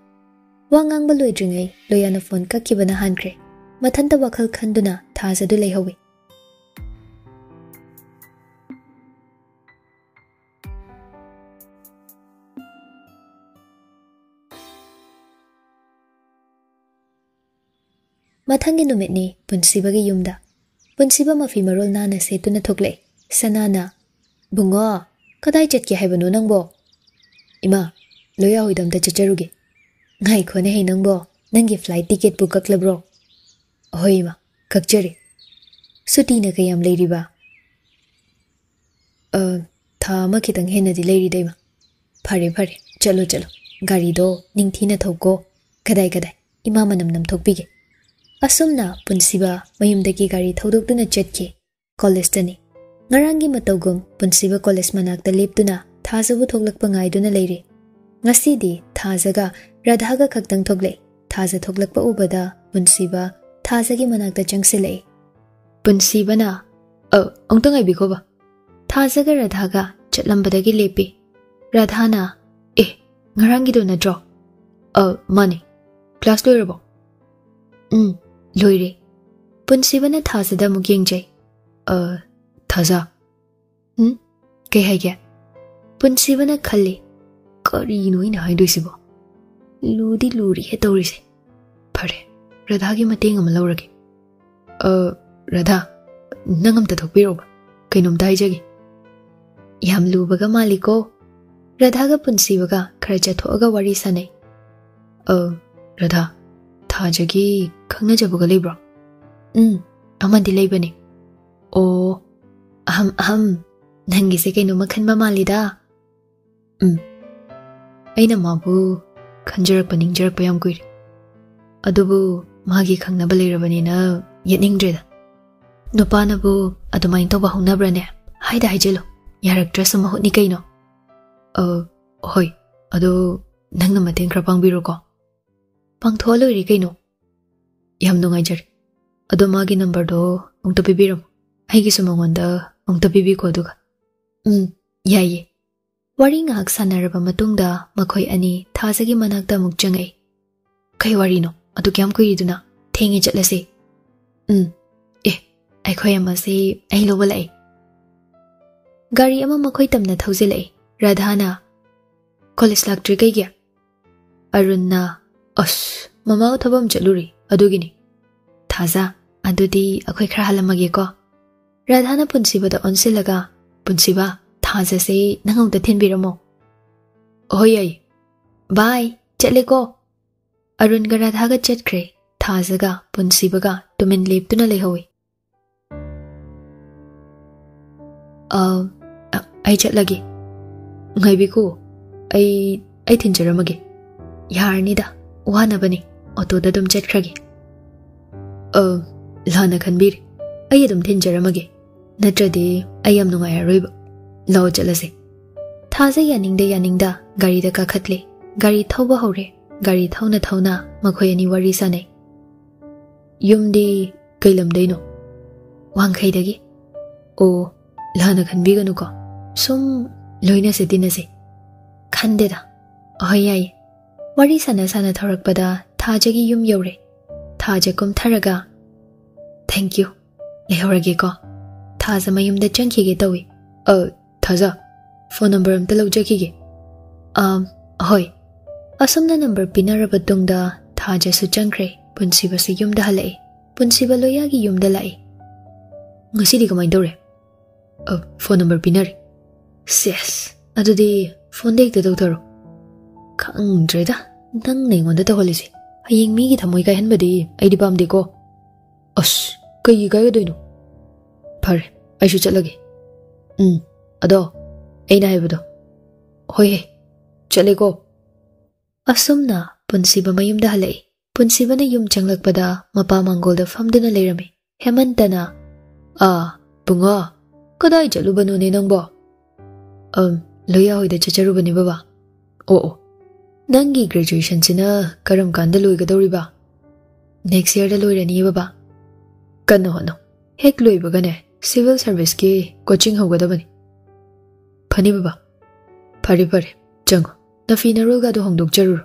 ꯋꯥ ꯉꯥꯡꯕ ꯂꯣꯏꯗ꯭ꯔꯤꯉꯩ ꯂꯣꯌꯥꯅ ꯐꯣꯟ ꯀꯛꯈꯤꯕꯅ ꯍꯥꯟꯈ꯭ꯔꯦ꯫ ꯃꯊꯟꯇ ꯋꯥꯈꯜ ꯈꯟꯗꯨꯅ ꯊꯥꯖꯗꯨ ꯂꯩꯍꯧꯏ꯫ ꯃꯊꯪꯒꯤ ꯅꯨꯃꯤꯠꯅꯤ ꯄꯨꯟꯁꯤꯕꯒꯤ ꯌꯨꯝꯗ꯫ ꯄꯨꯟꯁꯤꯕ ꯃꯐꯤ ꯃꯔꯣꯜ ꯅꯥꯟꯅ ꯁꯦꯠꯇꯨꯅ ꯊꯣꯛꯂꯛꯑꯦ꯫ ꯁꯅꯥꯅ, "ꯕꯨꯡꯉꯣ, ꯀꯗꯥꯏ ꯆꯠꯀꯦ ꯍꯥꯏꯕꯅꯣ ꯅꯪꯕꯣ?" "ꯏꯃꯥ, ꯂꯣꯌꯥ ꯍꯣꯏꯗ ꯑꯝꯇ ꯆꯠꯆꯔꯨꯒꯦ꯫" "ꯉꯥꯏꯈꯣꯅꯦꯍꯦ ꯅꯪꯕꯣ, ꯅꯪꯒꯤ ꯐ꯭ꯂꯥꯏꯠ ꯇꯤꯀꯦꯠꯄꯨ ꯀꯛꯂꯕ꯭ꯔꯣ?" "ꯍꯣꯏ ꯏꯃꯥ, ꯀꯛꯆꯔꯦ꯫" "ꯁꯨꯇꯤꯅ ꯀꯌꯥꯝ ꯂꯩꯔꯤꯕ?" "ꯑ, ꯊꯥ ꯑꯃ ꯈꯤꯇꯪ ꯍꯦꯟꯅꯗꯤ ꯂꯩꯔꯤꯗ ꯏꯃꯥ꯫" "ꯐꯔꯦ ꯐꯔꯦ, ꯆꯠꯂꯣ ꯆꯠꯂꯣ꯫ ꯒꯥꯔꯤꯗꯣ ꯅꯤꯡꯊꯤꯅ ꯊꯧꯀꯣ꯫ ꯀꯗꯥꯏ ꯀꯗꯥꯏ, ꯏꯃꯥ ꯃꯅꯝ ꯅꯝꯊꯣꯛꯄꯤꯒꯦ꯫" ꯑꯁꯨꯝꯅ ꯄꯨꯟꯁꯤꯕ ꯃꯌꯨꯝꯗꯒꯤ ꯒꯥꯔꯤ ꯊꯧꯗꯣꯛꯇꯨꯅ ꯆꯠꯈꯤ꯫ ꯀꯣꯂꯦꯖꯇꯅꯤ꯫ ꯉꯔꯥꯡꯒꯤ ꯃꯇꯧꯒꯨꯝ ꯄꯨꯟꯁꯤꯕ ꯀꯣꯂꯦꯖ ꯃꯅꯥꯛꯇ ꯂꯦꯞꯇꯨꯅ ꯊꯥꯖꯕꯨ ꯊꯣꯛꯂꯛꯄ ꯉꯥꯏꯗꯨꯅ ꯂꯩꯔꯤ꯫ ꯉꯁꯤꯗꯤ ꯊꯥꯖꯒ ꯔꯥꯙꯥꯒ ꯈꯛꯇꯪ ꯊꯣꯛꯂꯛꯏ꯫ ꯊꯥꯖ ꯊꯣꯛꯂꯛꯄ ꯎꯕꯗ ꯄꯨꯟꯁꯤꯕ ꯊꯥꯖꯒꯤ ꯃꯅꯥꯛꯇ ꯆꯪꯁꯤꯜꯂꯛꯏ꯫ ꯄꯨꯟꯁꯤꯕꯅ, "ꯑ, ꯑꯃꯨꯛꯇ ꯉꯥꯏꯕꯤꯈꯣꯕ꯫" ꯊꯥꯖꯒ ꯔꯥꯙꯥꯒ ꯆꯠꯂꯝꯕꯗꯒꯤ ꯂꯦꯞꯄꯤ꯫ ꯔꯥꯙꯥꯅ, "ꯑꯦ, ꯉꯔꯥꯡꯒꯤꯗꯣ ꯅꯠꯇ꯭ꯔꯣ?" "ꯑ, ꯃꯥꯅꯦ꯫ ꯀ꯭ꯂꯥꯁ ꯂꯣꯏꯔꯕꯣ?" "ꯎꯝ, ꯂꯣꯏꯔꯦ꯫" ꯄꯨꯟꯁꯤꯕꯅ ꯊꯥꯖꯗ ꯑꯃꯨꯛ ꯌꯦꯡꯖꯩ꯫ "ꯑ, ꯊꯥꯖ?" "ꯎꯝ? ꯀꯩ ꯍꯥꯏꯒꯦ?" ꯄꯨꯟꯁꯤꯕꯅ ꯈꯜꯂꯤ, "ꯀꯔꯤꯅꯣ ꯑꯩꯅ ꯍꯥꯏꯗꯣꯏꯁꯤꯕꯣ? ꯂꯨꯗꯤ ꯂꯨꯔꯤꯍꯦ ꯇꯧꯔꯤꯁꯦ꯫ ꯐꯔꯦ, ꯔꯥꯙꯥꯒꯤ ꯃꯇꯦꯡ ꯑꯃ ꯂꯧꯔꯒꯦ꯫ ꯑ, ꯔꯥꯙꯥ, ꯅꯪ ꯑꯝꯇ ꯊꯣꯛꯄꯤꯔꯛꯎꯕ, ꯀꯩꯅꯣꯝꯇ ꯍꯥꯏꯖꯒꯦ꯫" "ꯌꯥꯝ ꯂꯨꯕꯒ ꯃꯥꯜꯂꯤꯀꯣ꯫" ꯔꯥꯙꯥꯒ ꯄꯨꯟꯁꯤꯕꯒ ꯈꯔ ꯆꯠꯊꯣꯛꯑꯒ ꯋꯥꯔꯤ ꯁꯥꯟꯅꯩ꯫ "ꯑ, ꯔꯥꯙꯥ, ꯊꯥꯖꯒꯤ ꯈꯪꯅꯖꯕꯒ ꯂꯩꯕ꯭ꯔꯣ?" "ꯎꯝ, ꯑꯃꯗꯤ ꯂꯩꯕꯅꯦ꯫" "ꯑꯣ, ꯑꯍꯝ ꯑꯍꯝ, ꯅꯪꯒꯤꯁꯦ ꯀꯩꯅꯣꯝꯃ ꯈꯟꯕ ꯃꯥꯜꯂꯤꯗ꯫" "ꯎꯝ, ꯑꯩꯅ ꯃꯥꯕꯨ ꯈꯟꯖꯔꯛꯄ ꯅꯤꯡꯖꯔꯛꯄ ꯌꯥꯝ ꯀꯨꯏꯔꯦ꯫ ꯑꯗꯨꯕꯨ ꯃꯥꯒꯤ ꯈꯪꯅꯕ ꯂꯩꯔꯕꯅꯤꯅ ꯌꯦꯠꯅꯤꯡꯗ꯭ꯔꯦꯗ꯫" "ꯅꯨꯄꯥꯅꯕꯨ ꯑꯗꯨꯃꯥꯏꯅ ꯇꯧꯕ ꯍꯧꯅꯕ꯭ꯔꯅꯦ? ꯍꯥꯏꯗ ꯍꯥꯏꯖꯤꯜꯂꯨ, ꯌꯥꯔꯛꯇ꯭ꯔꯁꯨ ꯃꯍꯨꯠꯅꯤ ꯀꯩꯅꯣ꯫" "ꯑ, ꯍꯣꯏ, ꯑꯗꯣ ꯅꯪꯅ ꯃꯇꯦꯡ ꯈꯔ ꯄꯥꯡꯕꯤꯔꯣꯀꯣ꯫" "ꯄꯥꯡꯊꯣꯛꯑ ꯂꯣꯏꯔꯦ ꯀꯩꯅꯣ꯫" "ꯌꯥꯝ ꯅꯨꯡꯉꯥꯏꯖꯔꯦ꯫ ꯑꯗꯣ ꯃꯥꯒꯤ ꯅꯝꯕꯔꯗꯣ ꯑꯃꯨꯛꯇ ꯄꯤꯕꯤꯔꯝꯃꯨ, ꯑꯩꯒꯤꯁꯨ ꯃꯉꯣꯟꯗ ꯑꯃꯨꯛꯇ ꯄꯤꯕꯤꯈꯣ ꯑꯗꯨꯒ꯫" "ꯎꯝ, ꯌꯥꯏꯌꯦ꯫" ꯋꯥꯔꯤ ꯉꯥꯏꯍꯥꯛ ꯁꯥꯟꯅꯔꯕ ꯃꯇꯨꯡꯗ ꯃꯈꯣꯏ ꯑꯅꯤ ꯊꯥꯖꯒꯤ ꯃꯅꯥꯛꯇ ꯑꯃꯨꯛ ꯆꯪꯉꯛꯏ꯫ "ꯀꯩ ꯋꯥꯔꯤꯅꯣ ꯑꯗꯨꯛ ꯌꯥꯝ ꯀꯨꯏꯔꯤꯗꯨꯅ? ꯊꯦꯡꯉꯦ, ꯆꯠꯂꯁꯦ꯫" "ꯎꯝ, ꯑꯦ, ꯑꯩꯈꯣꯏ ꯑꯃꯁꯦ ꯑꯩ ꯂꯧꯕ ꯂꯥꯛꯑꯦ꯫" ꯒꯥꯔꯤ ꯑꯃ ꯃꯈꯣꯏ ꯇꯝꯅ ꯊꯧꯖꯤꯜꯂꯛꯏ꯫ ꯔꯥꯙꯥꯅ, "ꯀꯣꯂꯦꯖ ꯂꯥꯛꯇ꯭ꯔꯤ ꯀꯩꯒꯤ?" ꯑꯔꯨꯟꯅ, "ꯑꯁ, ꯃꯃꯥ ꯊꯕꯛ ꯑꯃ ꯆꯠꯂꯨꯔꯤ, ꯑꯗꯨꯒꯤꯅꯤ꯫" "ꯊꯥꯖ, ꯑꯗꯨꯗꯤ ꯑꯩꯈꯣꯏ ꯈꯔ ꯍꯜꯂꯝꯃꯒꯦꯀꯣ꯫" ꯔꯥꯙꯥꯅ ꯄꯨꯟꯁꯤꯕꯗ ꯑꯣꯟꯁꯤꯜꯂꯒ, "ꯄꯨꯟꯁꯤꯕ, ꯊꯥꯖꯁꯦ ꯅꯪ ꯑꯃꯨꯛꯇ ꯊꯤꯟꯕꯤꯔꯝꯃꯣ꯫" "ꯍꯣꯏ, ꯌꯥꯏ꯫ ꯕꯥꯏ, ꯆꯠꯂꯦꯀꯣ꯫" ꯑꯔꯨꯟꯒ ꯔꯥꯙꯥꯒ ꯆꯠꯈ꯭ꯔꯦ꯫ ꯊꯥꯖꯒ ꯄꯨꯟꯁꯤꯕꯒ ꯇꯨꯃꯤꯟ ꯂꯦꯞꯇꯨꯅ ꯂꯩꯍꯧꯏ꯫ "ꯑ, ꯑ, ꯑꯩ ꯆꯠꯂꯒꯦ꯫ ꯉꯥꯏꯕꯤꯈꯣ, ꯑꯩ, ꯑꯩ ꯊꯤꯟꯖꯔꯝꯃꯒꯦ꯫" "ꯌꯥꯔꯅꯤꯗ, ꯋꯥꯅꯕꯅꯤ, ꯑꯣꯇꯣꯗ ꯑꯗꯨꯝ ꯆꯠꯈ꯭ꯔꯒꯦ꯫" "ꯑ, ꯂꯥꯟꯅ ꯈꯟꯕꯤꯔꯦ, ꯑꯩ ꯑꯗꯨꯝ ꯊꯤꯟꯖꯔꯝꯃꯒꯦ, ꯅꯠꯇ꯭ꯔꯗꯤ ꯑꯩ ꯌꯥꯝ ꯅꯨꯡꯉꯥꯏꯔꯔꯣꯏꯕ꯫ ꯂꯥꯛꯑꯣ ꯆꯠꯂꯁꯦ꯫" ꯊꯥꯖ ꯌꯥꯅꯤꯡꯗ ꯌꯥꯅꯤꯡꯗ ꯒꯥꯔꯤꯗ ꯀꯥꯈꯠꯂꯦ꯫ ꯒꯥꯔꯤ ꯊꯧꯕ ꯍꯧꯔꯦ꯫ ꯒꯥꯔꯤ ꯊꯧꯅ ꯊꯧꯅ ꯃꯈꯣꯏ ꯑꯅꯤ ꯋꯥꯔꯤ ꯁꯥꯟꯅꯩ꯫ "ꯌꯨꯝꯗꯤ ꯀꯩ ꯂꯝꯗꯩꯅꯣ?" "ꯋꯥꯡꯈꯩꯗꯒꯤ꯫" "ꯑꯣ, ꯂꯥꯟꯅ ꯈꯟꯕꯤꯒꯅꯨꯀꯣ, ꯁꯨꯝ ꯂꯣꯏꯅꯁꯦ ꯇꯤꯟꯅꯁꯦ꯫" "ꯈꯟꯗꯦꯗ꯫ ꯑꯍꯣꯏ, ꯌꯥꯏꯌꯦ꯫" ꯋꯥꯔꯤ ꯁꯥꯟꯅ ꯁꯥꯟꯅ ꯊꯧꯔꯛꯄꯗ ꯊꯥꯖꯒꯤ ꯌꯨꯝ ꯌꯧꯔꯦ꯫ ꯊꯥꯖ ꯀꯨꯝꯊꯔꯒ, "Thank you, ꯂꯩꯍꯧꯔꯒꯦꯀꯣ꯫" ꯊꯥꯖ ꯃꯌꯨꯝꯗ ꯆꯪꯈꯤꯒꯦ ꯇꯧꯏ꯫ "ꯑ, ꯊꯥꯖ, ꯐꯣꯟ ꯅꯝꯕꯔ ꯑꯝꯇ ꯂꯧꯖꯈꯤꯒꯦ꯫" "ꯑ, ꯍꯣꯏ꯫" ꯑꯁꯨꯝꯅ ꯅꯝꯕꯔ ꯄꯤꯅꯔꯕ ꯇꯨꯡꯗ ꯊꯥꯖꯁꯨ ꯆꯪꯈ꯭ꯔꯦ, ꯄꯨꯟꯁꯤꯕꯁꯨ ꯌꯨꯝꯗ ꯍꯜꯂꯛꯑꯦ꯫ ꯄꯨꯟꯁꯤꯕ ꯂꯣꯌꯥꯒꯤ ꯌꯨꯝꯗ ꯂꯥꯛꯑꯦ꯫ "ꯉꯁꯤꯗꯤ ꯀꯃꯥꯏꯅ ꯇꯧꯔꯦ?" "ꯑ, ꯐꯣꯟ ꯅꯝꯕꯔ ꯄꯤꯅꯔꯦ꯫" "ꯁꯦꯁ, ꯑꯗꯨꯗꯤ ꯐꯣꯟꯗ ꯍꯦꯛꯇ ꯇꯧꯊꯔꯣ꯫" "ꯈꯪꯗ꯭ꯔꯦꯗ, ꯅꯪꯅ ꯑꯩꯉꯣꯟꯗ ꯇꯧꯍꯜꯂꯤꯁꯦ꯫ ꯍꯌꯦꯡ ꯃꯤꯒꯤ ꯊꯃꯣꯏ ꯀꯥꯏꯍꯟꯕꯗꯤ ꯑꯩꯗꯤ ꯄꯥꯝꯗꯦꯀꯣ꯫" "ꯑꯁ, ꯀꯩꯒꯤ ꯀꯥꯏꯒꯗꯣꯏꯅꯣ?" "ꯐꯔꯦ, ꯑꯩꯁꯨ ꯆꯠꯂꯒꯦ꯫" "ꯎꯝ, ꯑꯗꯣ ꯑꯩꯅ ꯍꯥꯏꯕꯗꯣ꯫" "ꯍꯣꯏꯍꯦ, ꯆꯠꯂꯦꯀꯣ꯫" ꯑꯁꯨꯝꯅ ꯄꯨꯟꯁꯤꯕ ꯃꯌꯨꯝꯗ ꯍꯜꯂꯛꯏ꯫ ꯄꯨꯟꯁꯤꯕꯅ ꯌꯨꯝ ꯆꯪꯂꯛꯄꯗ ꯃꯄꯥ ꯃꯥꯡꯒꯣꯜꯗ ꯐꯝꯗꯨꯅ ꯂꯩꯔꯝꯃꯤ꯫ ꯍꯦꯃꯟꯇꯅ, "ꯑꯥ, ꯕꯨꯡꯉꯣ, ꯀꯗꯥꯏ ꯆꯠꯂꯨꯕꯅꯣꯅꯦ ꯅꯪꯕꯣ?" "ꯑꯝ, ꯂꯣꯌꯥ ꯍꯣꯏꯗ ꯆꯠꯆꯔꯨꯕꯅꯦ ꯕꯕꯥ꯫" "ꯑꯣ ꯑꯣ, ꯅꯪꯒꯤ ꯒ꯭ꯔꯦꯖꯨꯑꯦꯁꯟꯁꯤꯅ ꯀꯔꯝ ꯀꯥꯟꯗ ꯂꯣꯏꯒꯗꯧꯔꯤꯕ?" "ꯅꯦꯛꯁ ꯌꯔꯗ ꯂꯣꯏꯔꯅꯤꯌꯦ ꯕꯕꯥ꯫" "ꯀꯟꯅ ꯍꯣꯠꯅꯧ, ꯍꯦꯛ ꯂꯣꯏꯕꯒꯅꯦ ꯁꯤꯚꯤꯜ ꯁꯥꯔꯚꯤꯁꯀꯤ ꯀꯣꯆꯤꯡ ꯍꯧꯒꯗꯕꯅꯤ꯫" "ꯐꯅꯤ ꯕꯕꯥ꯫" "ꯐꯔꯦ ꯐꯔꯦ, ꯆꯪꯉꯣ, ꯅꯐꯤ ꯅꯔꯣꯜꯒꯗꯣ ꯍꯣꯡꯗꯣꯛꯆꯔꯨꯔꯣ꯫"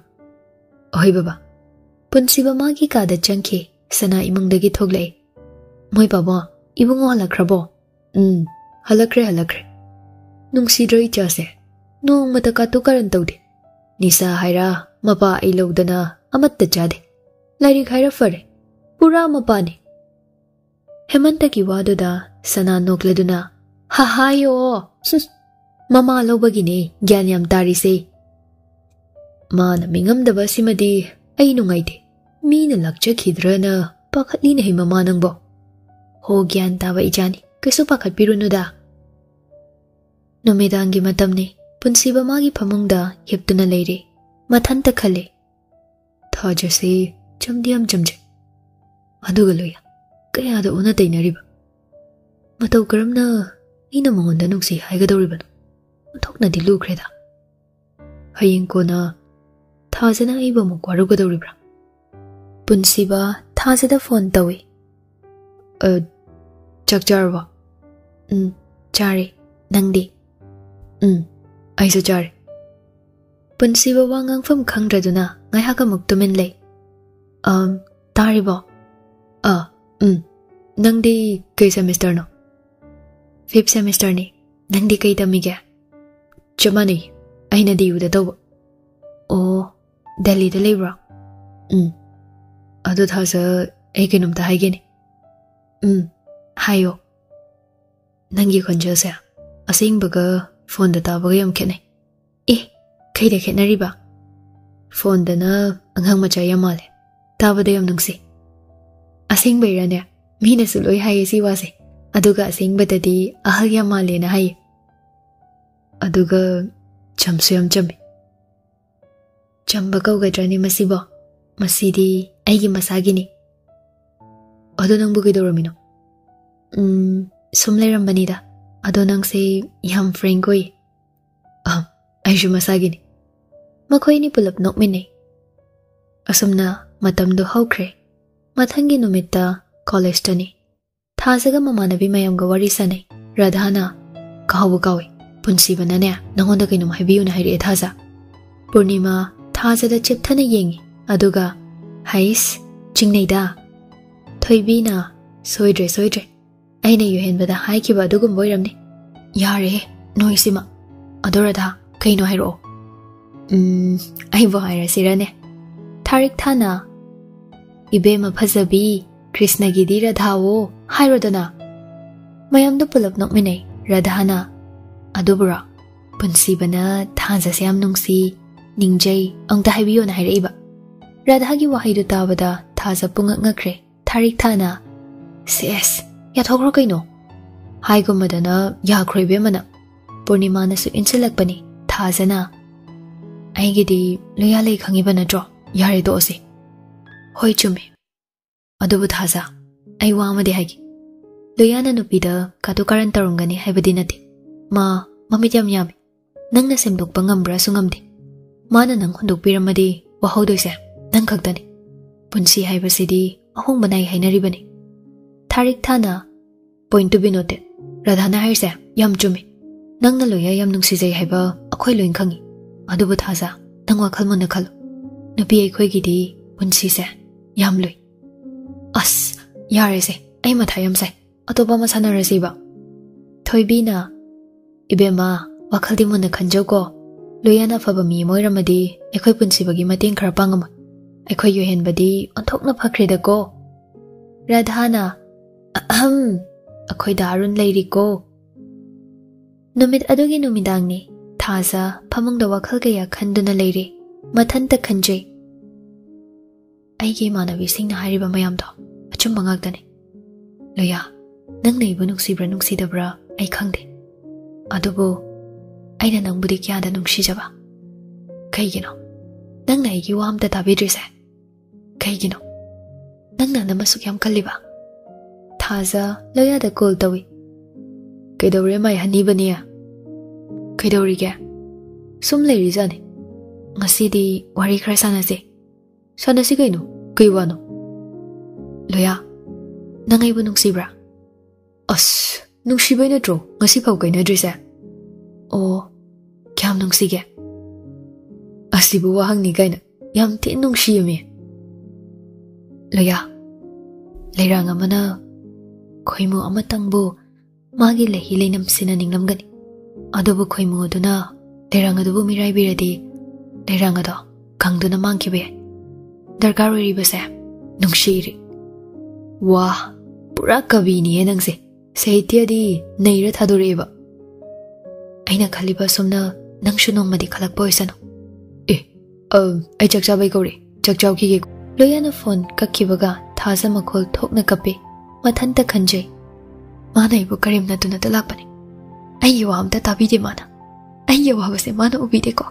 "ꯍꯣꯏ ꯕꯕꯥ꯫" ꯄꯨꯟꯁꯤꯕ ꯃꯥꯒꯤ ꯀꯥꯗ ꯆꯪꯈꯤ꯫ ꯁꯅꯥ ꯏꯃꯨꯡꯗꯒꯤ ꯊꯣꯛꯂꯛꯏ꯫ "ꯃꯣꯏ ꯄꯥꯕꯨꯡ, ꯏꯕꯨꯡꯉꯣ ꯍꯜꯂꯛꯈ꯭ꯔꯕꯣ?" "ꯎꯝ, ꯍꯜꯂꯛꯈ꯭ꯔꯦ, ꯍꯜꯂꯛꯈ꯭ꯔꯦ꯫" "ꯅꯨꯡꯁꯤꯗ꯭ꯔꯣ ꯏꯆꯥꯁꯦ? ꯅꯣꯡꯃꯇ ꯀꯥꯇꯨ ꯀꯥꯔꯟ ꯇꯧꯗꯦ꯫ ꯅꯤꯁꯥ ꯍꯥꯏꯔ ꯃꯄꯥ ꯑꯩ ꯂꯧꯗꯅ ꯑꯃꯠꯇ ꯆꯥꯗꯦ꯫ ꯂꯥꯏꯔꯤꯛ ꯍꯥꯏꯔ ꯐꯔꯦ, ꯄꯨꯔꯥ ꯃꯄꯥꯅꯤ꯫" ꯍꯦꯃꯟꯇꯒꯤ ꯋꯥꯗꯨꯗ ꯁꯅꯥ ꯅꯣꯛꯂꯗꯨꯅ, "ꯍꯥꯍꯥꯌꯣ, ꯁꯨꯁ, ꯃꯃꯥ ꯂꯧꯕꯒꯤꯅꯦ ꯒ꯭ꯌꯥꯟ ꯌꯥꯝ ꯇꯥꯔꯤꯁꯦ꯫ ꯃꯥꯅ ꯃꯤꯉꯝꯗꯕ ꯑꯁꯤꯃꯗꯤ ꯑꯩ ꯅꯨꯡꯉꯥꯏꯇꯦ꯫ ꯃꯤꯅ ꯂꯥꯛꯆꯈꯤꯗ꯭ꯔꯅ ꯄꯥꯈꯠꯂꯤꯅꯦꯍꯦ ꯃꯃꯥ ꯅꯪꯕꯣ꯫ ꯍꯣ, ꯒ꯭ꯌꯥꯟ ꯇꯥꯕ ꯏꯆꯥꯅꯤ, ꯀꯩꯁꯨ ꯄꯥꯈꯠꯄꯤꯔꯨꯅꯨꯗ꯫" ꯅꯨꯃꯤꯗꯥꯡꯒꯤ ꯃꯇꯝꯅꯤ꯫ ꯄꯨꯟꯁꯤꯕ ꯃꯥꯒꯤ ꯐꯃꯨꯡꯗ ꯍꯤꯞꯇꯨꯅ ꯂꯩꯔꯤ꯫ ꯃꯊꯟꯇ ꯈꯜꯂꯤ, "ꯊꯥꯖꯁꯤ ꯆꯝꯗꯤ ꯌꯥꯝ ꯆꯝꯖꯩ꯫ ꯑꯗꯨꯒ ꯂꯣꯌꯥ ꯀꯌꯥꯗ ꯑꯣꯟꯅ ꯇꯩꯅꯔꯤꯕ? ꯃꯇꯧ ꯀꯔꯝꯅ ꯑꯩꯅ ꯃꯉꯣꯟꯗ ꯅꯨꯡꯁꯤ ꯍꯥꯏꯒꯗꯧꯔꯤꯕꯅꯣ? ꯑꯣꯟꯊꯣꯛꯅꯗꯤ ꯂꯨꯈ꯭ꯔꯦꯗ꯫ ꯍꯌꯦꯡ ꯀꯣꯟꯅ ꯊꯥꯖꯅ ꯑꯩꯕꯨ ꯑꯃꯨꯛ ꯋꯥꯔꯧꯒꯗꯧꯔꯤꯕ꯭ꯔꯥ?" ꯄꯨꯟꯁꯤꯕ ꯊꯥꯖꯗ ꯐꯣꯟ ꯇꯧꯏ꯫ "ꯑ, ꯆꯥꯛ ꯆꯥꯔꯕꯣ?" "ꯎꯝ, ꯆꯥꯔꯦ꯫ ꯅꯪꯗꯤ?" "ꯎꯝ, ꯑꯩꯁꯨ ꯆꯥꯔꯦ꯫" ꯄꯨꯟꯁꯤꯕ ꯋꯥ ꯉꯥꯡꯐꯝ ꯈꯪꯗ꯭ꯔꯗꯨꯅ ꯉꯥꯏꯍꯥꯛ ꯑꯃꯨꯛ ꯇꯨꯃꯤꯟ ꯂꯩ꯫ "ꯑꯝ, ꯇꯥꯔꯤꯕꯣ?" "ꯑ, ꯎꯝ꯫ ꯅꯪꯗꯤ ꯀꯩ ꯁꯦꯃꯤꯁꯇꯔꯅꯣ?" ꯐꯤꯐ ꯁꯦꯃꯤꯁꯇꯔꯅꯤ꯫ ꯅꯪꯗꯤ ꯀꯩ ꯇꯝꯃꯤꯒꯦ? ꯆꯞ ꯃꯥꯟꯅꯩ꯫ ꯑꯩꯅ ꯗꯤ ꯌꯨꯗ ꯇꯧꯕ꯫ ꯑꯣ, ꯗꯦꯜꯂꯤꯗ ꯂꯩꯕ꯭ꯔꯣ? ꯎꯝ꯫ ꯑꯗꯨ ꯊꯥꯖ, ꯑꯩ ꯀꯩꯅꯣꯝꯇ ꯍꯥꯏꯒꯦꯅꯦ꯫ ꯎꯝ, ꯍꯥꯏꯌꯣ꯫ ꯅꯪꯒꯤ ꯈꯣꯟꯖꯦꯜꯁꯦ ꯑꯁꯦꯡꯕꯒ ꯐꯣꯟꯗ ꯇꯥꯕꯒ ꯌꯥꯝ ꯈꯦꯠꯅꯩ꯫ ꯑꯦ, ꯀꯩꯗ ꯈꯦꯠꯅꯔꯤꯕ? ꯐꯣꯟꯗꯅ ꯑꯉꯥꯡ ꯃꯆꯥ ꯌꯥꯝ ꯃꯥꯜꯂꯦ, ꯇꯥꯕꯗ ꯌꯥꯝ ꯅꯨꯡꯁꯤ꯫ ꯑꯁꯦꯡꯕꯩꯔꯅꯦ? ꯃꯤꯅꯁꯨ ꯂꯣꯏ ꯍꯥꯏꯌꯦ ꯁꯤ ꯋꯥꯁꯦ, ꯑꯗꯨꯒ ꯑꯁꯦꯡꯕꯗꯗꯤ ꯑꯍꯜ ꯌꯥꯝ ꯃꯥꯜꯂꯦꯅ ꯍꯥꯏꯌꯦ꯫ ꯑꯗꯨꯒ ꯆꯝꯁꯨ ꯌꯥꯝ ꯆꯝꯃꯤ꯫ ꯆꯝꯕ ꯀꯧꯒꯗ꯭ꯔꯅꯦ ꯃꯁꯤꯕꯣ? ꯃꯁꯤꯗꯤ ꯑꯩꯒꯤ ꯃꯁꯥꯒꯤꯅꯤ꯫ ꯑꯗꯣ ꯅꯪꯕꯨ ꯀꯩꯗꯧꯔꯝꯃꯤꯅꯣ? ꯎꯝ, ꯁꯨꯝ ꯂꯩꯔꯝꯕꯅꯤꯗ꯫ ꯑꯗꯣ ꯅꯪꯁꯦ ꯌꯥꯝ ꯐ꯭ꯔꯦꯡꯛ ꯑꯣꯏ꯫ ꯑꯍꯝ, ꯑꯩꯁꯨ ꯃꯁꯥꯒꯤꯅꯤ꯫ ꯃꯈꯣꯏ ꯑꯅꯤ ꯄꯨꯂꯞ ꯅꯣꯛꯃꯤꯟꯅꯩ꯫ ꯑꯁꯨꯝꯅ ꯃꯇꯝꯗꯨ ꯍꯧꯈ꯭ꯔꯦ꯫ ꯃꯊꯪꯒꯤ ꯅꯨꯃꯤꯠꯇ ꯀꯣꯂꯦꯖꯇꯅꯤ꯫ ꯊꯥꯖꯒ ꯃꯃꯥꯟꯅꯕꯤ ꯃꯌꯥꯝꯒ ꯋꯥꯔꯤ ꯁꯥꯟꯅꯩ꯫ ꯔꯥꯙꯥꯅ, "ꯀꯥꯎꯕ ꯀꯥꯎꯏ, ꯄꯨꯟꯁꯤꯕꯅꯅꯦ ꯅꯉꯣꯟꯗ ꯀꯩꯅꯣꯝ ꯍꯥꯏꯕꯤꯌꯨꯅ ꯍꯥꯏꯔꯛꯑꯦ ꯊꯥꯖ꯫" ꯄꯨꯔꯅꯤꯃꯥ ꯊꯥꯖꯗ ꯆꯦꯞꯊꯅ ꯌꯦꯡꯉꯤ, ꯑꯗꯨꯒ, "ꯍꯩꯁ, ꯆꯤꯡꯅꯩꯗ꯫" ꯊꯣꯏꯕꯤꯅ, "ꯁꯣꯏꯗ꯭ꯔꯦ, ꯁꯣꯏꯗ꯭ꯔꯦ꯫ ꯑꯩꯅ ꯌꯨꯍꯦꯟꯕꯗ ꯍꯥꯏꯈꯤꯕ ꯑꯗꯨꯒꯨꯝꯕ ꯑꯣꯏꯔꯝꯅꯤ꯫ ꯌꯥꯔꯦꯍꯦ, ꯅꯣꯏꯁꯤꯃ꯫ ꯑꯗꯣ ꯔꯥꯙꯥ, ꯀꯩꯅꯣ ꯍꯥꯏꯔꯛꯑꯣ꯫" "ꯎꯝ, ꯑꯩꯕꯨ ꯍꯥꯏꯔꯁꯤꯔꯅꯦ?" ꯊꯥꯔꯤꯛ ꯊꯥꯅ, "ꯏꯕꯦꯝꯃ ꯐꯖꯕꯤ, ꯀ꯭ꯔꯤꯁꯅꯒꯤꯗꯤ ꯔꯥꯙꯥꯋꯣ ꯍꯥꯏꯔꯣꯗꯅ꯫" ꯃꯌꯥꯝꯗꯣ ꯄꯨꯂꯞ ꯅꯣꯛꯃꯤꯟꯅꯩ꯫ ꯔꯥꯙꯥꯅ, "ꯑꯗꯨꯕꯨꯔꯣ? ꯄꯨꯟꯁꯤꯕꯅ ꯊꯥꯖꯁꯦ ꯌꯥꯝ ꯅꯨꯡꯁꯤ, ꯅꯤꯡꯖꯩ, ꯑꯝꯇ ꯍꯥꯏꯕꯤꯌꯣꯅ ꯍꯥꯏꯔꯛꯏꯕ꯫" ꯔꯥꯙꯥꯒꯤ ꯋꯥꯍꯩꯗꯨ ꯇꯥꯕꯗ ꯊꯥꯖ ꯄꯨꯡꯉꯛ ꯉꯛꯈ꯭ꯔꯦ꯫ ꯊꯥꯔꯤꯛ ꯊꯥꯅ, "ꯁꯦꯁ, ꯌꯥꯊꯣꯛꯈ꯭ꯔꯣ ꯀꯩꯅꯣ꯫" ꯍꯥꯏꯒꯨꯝꯕꯗꯅ ꯌꯥꯈ꯭ꯔꯣ ꯏꯕꯦꯝꯃꯅ꯫ ꯄꯨꯔꯅꯤꯃꯥꯅꯁꯨ ꯏꯟꯁꯤꯜꯂꯛꯄꯅꯤ꯫ ꯊꯥꯖꯅ, "ꯑꯩꯒꯤꯗꯤ ꯂꯣꯌꯥ ꯂꯩ ꯈꯪꯉꯤꯕ ꯅꯠꯇ꯭ꯔꯣ? ꯌꯥꯔꯦ ꯇꯣꯛꯑꯁꯤ꯫" "ꯍꯣꯏ ꯆꯨꯝꯃꯤ꯫ ꯑꯗꯨꯕꯨ ꯊꯥꯖ, ꯑꯩ ꯋꯥ ꯑꯃꯗꯤ ꯍꯥꯏꯒꯦ꯫ ꯂꯣꯌꯥꯅ ꯅꯨꯄꯤꯗ ꯀꯥꯇꯨ ꯀꯥꯔꯟ ꯇꯧꯔꯝꯒꯅꯤ ꯍꯥꯏꯕꯗꯤ ꯅꯠꯇꯦ꯫ ꯃꯥ ꯃꯃꯤꯠ ꯌꯥꯝ ꯌꯥꯝꯃꯤ꯫ ꯅꯪꯅ ꯁꯦꯝꯗꯣꯛꯄ ꯉꯝꯕ꯭ꯔꯥꯁꯨ ꯉꯝꯗꯦ꯫ ꯃꯥꯅ ꯅꯪ ꯍꯨꯟꯗꯣꯛꯄꯤꯔꯝꯃꯗꯤ ꯋꯥꯍꯧꯗꯣꯏꯁꯦ ꯅꯪ ꯈꯛꯇꯅꯤ꯫ ꯄꯨꯟꯁꯤ ꯍꯥꯏꯕꯁꯤꯗꯤ ꯑꯍꯣꯡꯕ ꯅꯥꯏ ꯍꯥꯏꯅꯔꯤꯕꯅꯤ꯫" ꯊꯥꯔꯤꯛ ꯊꯥꯅ, "Point to be noted꯫ ꯔꯥꯙꯥꯅ ꯍꯥꯏꯔꯤꯁꯦ ꯌꯥꯝ ꯆꯨꯝꯃꯤ꯫ ꯅꯪꯅ ꯂꯣꯌꯥ ꯌꯥꯝ ꯅꯨꯡꯁꯤꯖꯩ ꯍꯥꯏꯕ ꯑꯩꯈꯣꯏ ꯂꯣꯏ ꯈꯪꯉꯤ꯫ ꯑꯗꯨꯕꯨ ꯊꯥꯖ, ꯅꯪ ꯋꯥꯈꯜ ꯃꯨꯟꯅ ꯈꯜꯂꯨ꯫ ꯅꯨꯄꯤ ꯑꯩꯈꯣꯏꯒꯤꯗꯤ ꯄꯨꯟꯁꯤꯁꯦ ꯌꯥꯝ ꯂꯨꯏ꯫" "ꯑꯁ, ꯌꯥꯔꯦꯁꯦ, ꯑꯩ ꯃꯊꯥ ꯌꯥꯝ ꯁꯥꯏ꯫ ꯑꯇꯣꯞꯄ ꯑꯃ ꯁꯥꯟꯅꯔꯁꯤꯕ?" ꯊꯣꯏꯕꯤꯅ, "ꯏꯕꯦꯝꯃ, ꯋꯥꯈꯜꯗꯤ ꯃꯨꯟꯅ ꯈꯟꯖꯧꯀꯣ꯫ ꯂꯣꯌꯥꯅ ꯑꯐꯕ ꯃꯤ ꯑꯃ ꯑꯣꯏꯔꯝꯃꯗꯤ ꯑꯩꯈꯣꯏ ꯄꯨꯟꯁꯤꯕꯒꯤ ꯃꯇꯦꯡ ꯈꯔ ꯄꯥꯡꯉꯝꯃꯣꯏ꯫ ꯑꯩꯈꯣꯏ ꯌꯣꯏꯍꯦꯟꯕꯗꯤ ꯑꯣꯟꯊꯣꯛꯅ ꯐꯈ꯭ꯔꯦꯗꯀꯣ꯫" ꯔꯥꯙꯥꯅ, "ꯑꯍꯝ, ꯑꯩꯈꯣꯏꯗ ꯑꯔꯨꯟ ꯂꯩꯔꯤꯀꯣ꯫" ꯅꯨꯃꯤꯠ ꯑꯗꯨꯒꯤ ꯅꯨꯃꯤꯗꯥꯡꯅꯤ꯫ ꯊꯥꯖ ꯐꯃꯨꯡꯗ ꯋꯥꯈꯜ ꯀꯌꯥ ꯈꯟꯗꯨꯅ ꯂꯩꯔꯤ꯫ ꯃꯊꯟꯇ ꯈꯟꯖꯩ, "ꯑꯩꯒꯤ ꯏꯃꯥꯟꯅꯕꯤꯁꯤꯡꯅ ꯍꯥꯏꯔꯤꯕ ꯃꯌꯥꯝꯗꯣ ꯑꯆꯨꯝꯕ ꯉꯥꯛꯇꯅꯤ꯫ ꯂꯣꯌꯥ, ꯅꯪꯅ ꯑꯩꯕꯨ ꯅꯨꯡꯁꯤꯕ꯭ꯔꯥ ꯅꯨꯡꯁꯤꯗꯕ꯭ꯔꯥ ꯑꯩ ꯈꯪꯗꯦ꯫ ꯑꯗꯨꯕꯨ ꯑꯩꯅ ꯅꯪꯕꯨꯗꯤ ꯀꯌꯥꯗ ꯅꯨꯡꯁꯤꯖꯕ꯫ ꯀꯩꯒꯤꯅꯣ ꯅꯪꯅ ꯑꯩꯒꯤ ꯋꯥ ꯑꯝꯇ ꯇꯥꯕꯤꯗ꯭ꯔꯤꯁꯦ? ꯀꯩꯒꯤꯅꯣ? ꯅꯪꯅ ꯑꯅꯝ ꯑꯁꯨꯛ ꯌꯥꯝ ꯀꯜꯂꯤꯕ?" ꯊꯥꯖ ꯂꯣꯌꯥꯗ ꯀꯣꯜ ꯇꯧꯏ꯫ "ꯀꯩꯗꯧꯔꯦ, ꯃꯥꯏ ꯍꯅꯤꯕꯅꯤ? ꯀꯩꯗꯧꯔꯤꯒꯦ?" "ꯁꯨꯝ ꯂꯩꯔꯤꯖꯥꯠꯅꯤ꯫ ꯉꯁꯤꯗꯤ ꯋꯥꯔꯤ ꯈꯔ ꯁꯥꯟꯅꯁꯦ꯫" "ꯁꯥꯟꯅꯁꯤ ꯀꯩꯅꯣ? ꯀꯩ ꯋꯥꯅꯣ?" "ꯂꯣꯌꯥ, ꯅꯪ ꯑꯩꯕꯨ ꯅꯨꯡꯁꯤꯕ꯭ꯔꯥ?" "ꯑꯁ, ꯅꯨꯡꯁꯤꯕꯩ ꯅꯠꯇ꯭ꯔꯣ ꯉꯁꯤꯐꯥꯎ ꯀꯥꯏꯅꯗ꯭ꯔꯤꯁꯦ?" "ꯑꯣ, ꯀꯌꯥꯝ ꯅꯨꯡꯁꯤꯒꯦ?" "ꯑꯁꯤꯕꯨ ꯋꯥꯍꯪꯅꯤ ꯀꯥꯏꯅ, ꯌꯥꯝ ꯊꯤꯅ ꯅꯨꯡꯁꯤꯌꯦꯃꯤ꯫" "ꯂꯣꯌꯥ, ꯂꯩꯔꯥꯡ ꯑꯃꯅ ꯈꯣꯏꯃꯨ ꯑꯃꯇꯪꯕꯨ ꯃꯥꯒꯤ ꯂꯩꯍꯤ ꯂꯩꯅꯝꯁꯤꯅ ꯅꯤꯡꯂꯝꯒꯅꯤ꯫ ꯑꯗꯨꯕꯨ ꯈꯣꯏꯃꯨ ꯑꯗꯨꯅ ꯂꯩꯔꯥꯡ ꯑꯗꯨꯕꯨ ꯃꯤꯔꯥꯏꯕꯤꯔꯗꯤ ꯂꯩꯔꯥꯡ ꯑꯗꯣ ꯀꯪꯗꯨꯅ ꯃꯥꯡꯈꯤꯕ ꯌꯥꯏ꯫ ꯗꯔꯀꯥꯔ ꯑꯣꯏꯔꯤꯕꯁꯦ ꯅꯨꯡꯁꯤꯔꯤ꯫" "ꯋꯥ, ꯄꯨꯔꯥ ꯀꯕꯤꯅꯤꯍꯦ ꯅꯪꯁꯦ꯫ ꯁꯥꯍꯤꯇ꯭ꯌꯗꯤ ꯅꯩꯔ ꯊꯥꯗꯣꯔꯛꯑꯦꯕ꯫ ꯑꯩꯅ ꯈꯜꯂꯤꯕ ꯑꯁꯨꯝꯅ ꯅꯪꯁꯨ ꯅꯣꯡꯃꯗꯤ ꯈꯜꯂꯛꯄ ꯑꯣꯏꯁꯅꯨ꯫ ꯑꯦ, ꯑ, ꯑꯩ ꯆꯥꯛ ꯆꯥꯕꯩ ꯀꯧꯔꯦ, ꯆꯥꯛ ꯆꯥꯎꯈꯤꯒꯦ꯫" ꯂꯣꯌꯥꯅ ꯐꯣꯟ ꯀꯛꯈꯤꯕꯒ ꯊꯥꯖ ꯃꯈꯣꯜ ꯊꯣꯛꯅ ꯀꯞꯄꯦ꯫ ꯃꯊꯟꯇ ꯈꯟꯖꯩ, "ꯃꯥꯅ ꯑꯩꯕꯨ ꯀꯔꯦꯝꯅꯗꯨꯅꯇ ꯂꯥꯛꯄꯅꯤ꯫ ꯑꯩꯒꯤ ꯋꯥ ꯑꯝꯇ ꯇꯥꯕꯤꯗꯦ ꯃꯥꯅ꯫ ꯑꯩꯒꯤ ꯑꯋꯥꯕꯁꯦ ꯃꯥꯅ ꯎꯕꯤꯗꯦꯀꯣ?"